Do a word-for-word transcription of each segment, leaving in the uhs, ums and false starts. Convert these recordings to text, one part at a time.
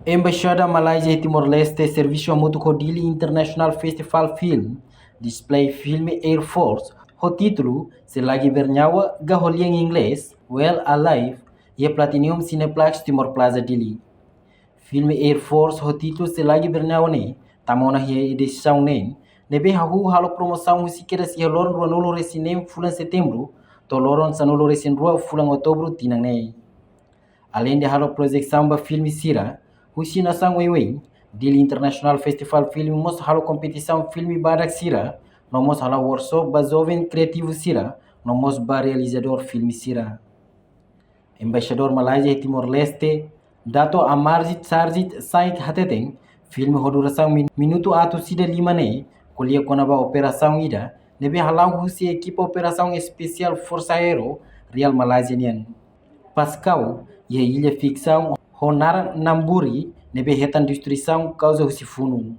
Embaixada Malázia iha Timor-Leste servisu hamutuk ho Dili International Festival Film, display filme Air Force, ho títulu Se Lagi Bernyawa ka ho lian Inglés, Well Alive, iha Platinum Cineplex Timor Plaza Dili. Filme Air Force ho títulu Se Lagi Bernyawa ne'e tama ona iha edisaun neen, ne'ebé hahú halo promosaun husi kedas iha loron ruanulu-resin-neen fulan Setembru, to'o loron sanulu-resin-rua fulan Outubru tinan ne'e. Aleinde halo projesaun ba filme sira husi nasaun oioin, Dili International Festival Film mós halo kompetisaun filme badak sira, no mós halo workshop ba joven kriativu sira, no mós ba realizadór filme sira. Embaixadór Malázia iha Timor-Leste, Dato Amarjit Sarjit Said hateten, filme ho durasaun min-, minutu atus ida lima ne'e ko'alia kona-ba operasaun ida ne'ebé hala'o husi ekipa operasaun espesiál Forsa Aérea Real Malázia nian, Pascao, iha illa fiksaun ho naran Namburi, ne'ebé hetan destruisaun kauza husi funu.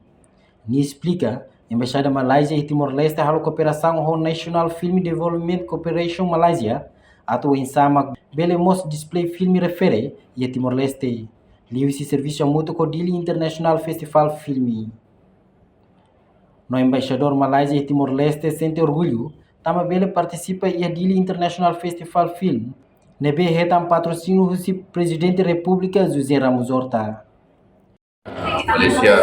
Nia esplika, Embaixada Malázia iha Timor-Leste halo kooperasaun ho National Film Development Corporation Malaysia, atu oinsá mak bele mós display filme refere iha Timor-Leste, liuhusi servisu hamutuk ho Dili International Festival Film. No Embaixadór Malázia iha Timor-Leste sente orgullu tanba bele partisipa iha Dili International Festival Film, ne'ebé hetan patrosíniu husi Prezidente Repúblika José Ramos Horta. Malaysia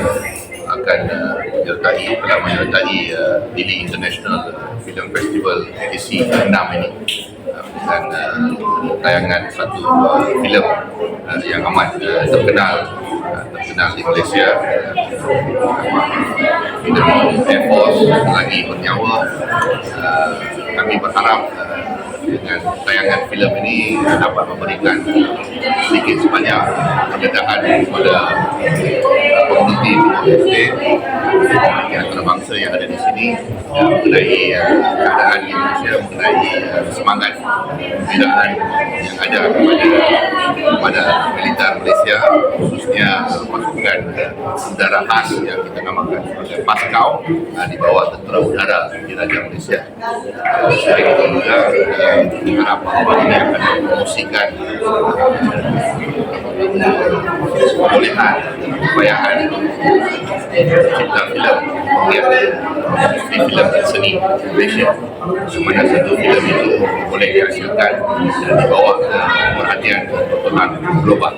akan, eh, menyertai, telah menyertai, eh, Dili International Film Festival edisi keenam ini, eh, dengan, eh, tayangan satu, eh, filem, eh, yang amat, eh, terkenal, eh, terkenal di Malaysia, eh, filem Air Force, Lagi Bernyawa. Eh, kami berharap, eh, dengan tayangan filem ini dapat memberikan sedikit sebanyak pendedahan kepada, eh, komuniti Timor Leste, eh, antarabangsa yang ada di sini, eh, mengenai, eh, keadaan di Malaysia, mengenai, eh, semangat pembinaan yang ada kepada, kepada militer Malaysia, khususnya, eh, pasukan, eh, udara khas yang kita namakan sebagai Pascao, eh, di bawah Tentera Udara Diraja Malaysia. Selain itu juga, eh, harapan ini akan mempromosikan, eh, kebolehan, kepayaan cipta filem, ya, industri filem dan seni Malaysia. Di mana satu filem itu boleh dihasilkan dan dibawa, eh, perhatian tontonan global.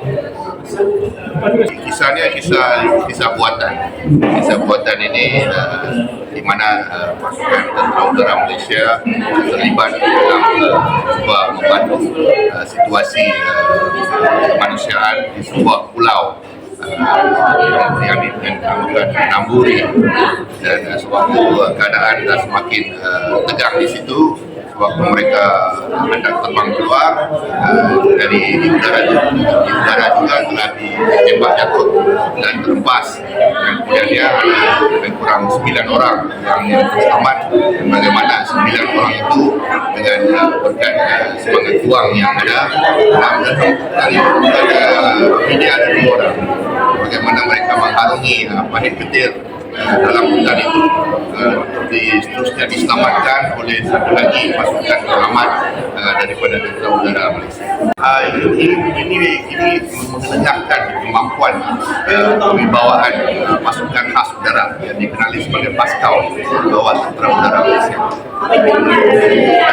Kisahnya kisah, kisah buatan. Kisah buatan ini, eh, di mana, eh, pasukan Tentera Udara Malaysia terlibat dalam, eh, cuba membantu, eh, situasi, eh, kemanusiaan di sebuah pulau, eh, yang, yang dinamakan Namburi. Dan, eh, sewaktu, eh, keadaan dah semakin, eh, tegang di situ, waktu mereka hendak terbang keluar, eh, dari di udara, di udara juga telah ditembak jatuh dan terhempas. Dan kemudian dia ada lebih kurang sembilan orang yang, yang selamat. Bagaimana sembilan orang itu dengan, eh, berkat, eh, semangat juang yang ada, dan, dan, dan, eh, ini ada dua orang. Bagaimana mereka mengharungi, eh, parit petir dalam hutan itu, eh, di-, seterusnya diselamatkan oleh satu lagi pasukan penyelamat, eh, daripada Tentera Udara Malaysia. Ah, ini, ini, ini mengenyahkan kemampuan, eh, kewibawaan, eh, pasukan khas udara yang dikenali sebagai Pascao di bawah Tentera Udara Malaysia.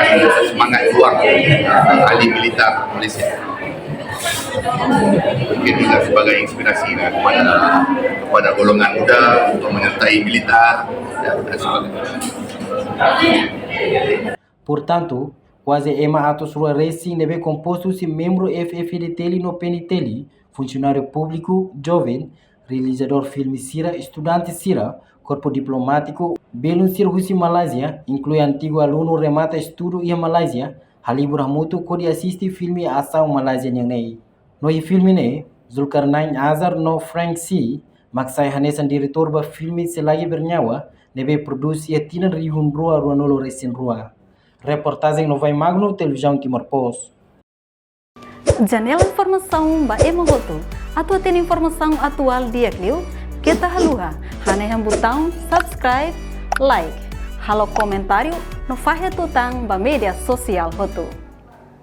Dan semangat juang, eh, ahli militer Malaysia. Mungkin juga sebagai inspirasi, ya, kepada, kepada golongan muda untuk menyertai militer, ya, dan sebagainya. Portantu, kuaze ema atus rua resin ne'ebé kompostu husi membru F F D T L no P N T L, funsionáriu públiku, joven, realizadór filme sira, estudante sira, korpu diplomátiku, belun sira husi Malázia, inklui antigu alunu remata estudu iha Malázia, halibur hamutuk hodi asiste filme asaun Malázia nian ne'e. No iha filme ne'e, Zulkarnain Azhar no Frank Xi mak sai hanesan diretór ba filme Se Lagi Bernyawa, ne'ebé prodús iha tinan rihun rua ruanulu-resin-rua. Reportajen Novai Magno, Televizaun Timor Post. Janela informasaun ba ema hotu. Atu hatene informasaun atuál di'ak liu, keta haluha hanehan butaun subscribe, like, halo komentáriu no fahe tutan ba média sosiál hotu.